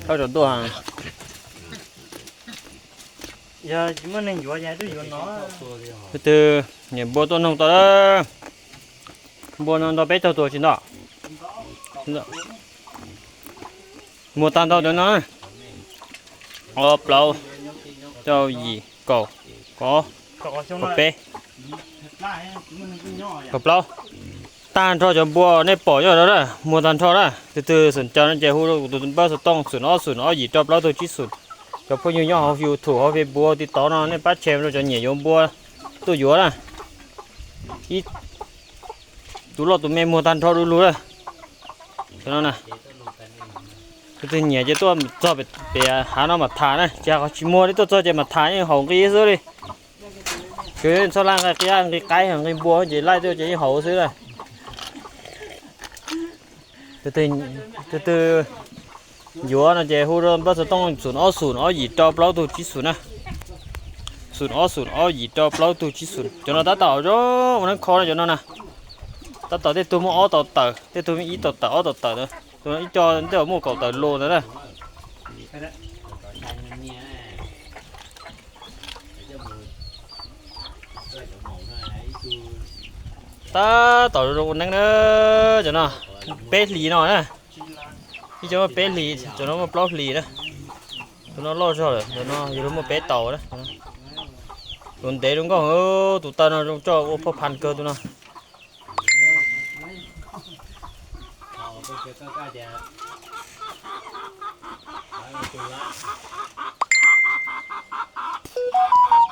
Thawj zaum tuaj. Tus twg nyiam npua tuaj noog tau lawm. Npua no nto peb caug tuag tsis nto. Muag tag nrho cov no. Ob plaub, rau yim, kaum, kaum, kaum peb, kaum plaub. Tag nrho cov npua nej pom nyob no na, muag tag nrho na. Tus twg xom caw no ces hu rau tus npawb xov tooj xoom ob xoom ob yim rau plaub tug tsib xoom. Cov phooj ywg nyob hauv YouTube hauv Facebook hauv TikTok no nej pab share rau cov nyiam yuav npua tuaj yuav na. Ib tus loj tus me muag tag nrho du lug na. Cov no na. Tus twg nyiam ces tuaj txog pem hav no mas tham na, ces qhov tsis muag li tuaj txog ces mas tham yeej haum nqi xwb li. Ces txhob laij nqi qaib nqi npua ces laij tuaj ces yeej haum xwb na. Tus twg yuav no ces hu rau npawb xov tooj xoom ob xoom ob yim rau plaub tug tsib xoom na. Xoom ob xoom ob yim rau plaub tug tsib xoom. Cov no tab tom zoo ua neeb kho na cov no na. Tab tom tej tug muaj ob tau tawm, tej tug muaj ib tau tawm ob tau tawm na. Tus no ib co tej muaj kaum tawm lus ntawd na. Tab tom zoo ua neeb na. Cov no peb hlis no na. Ib co muaj peb hlis, cov no muaj plaub hlis na. Tus no loj zog lawm, tus no yog muaj peb tau na. Tus ntev zoo nkauj, tus taw no zoo coj ua phoj phan kawg tus no.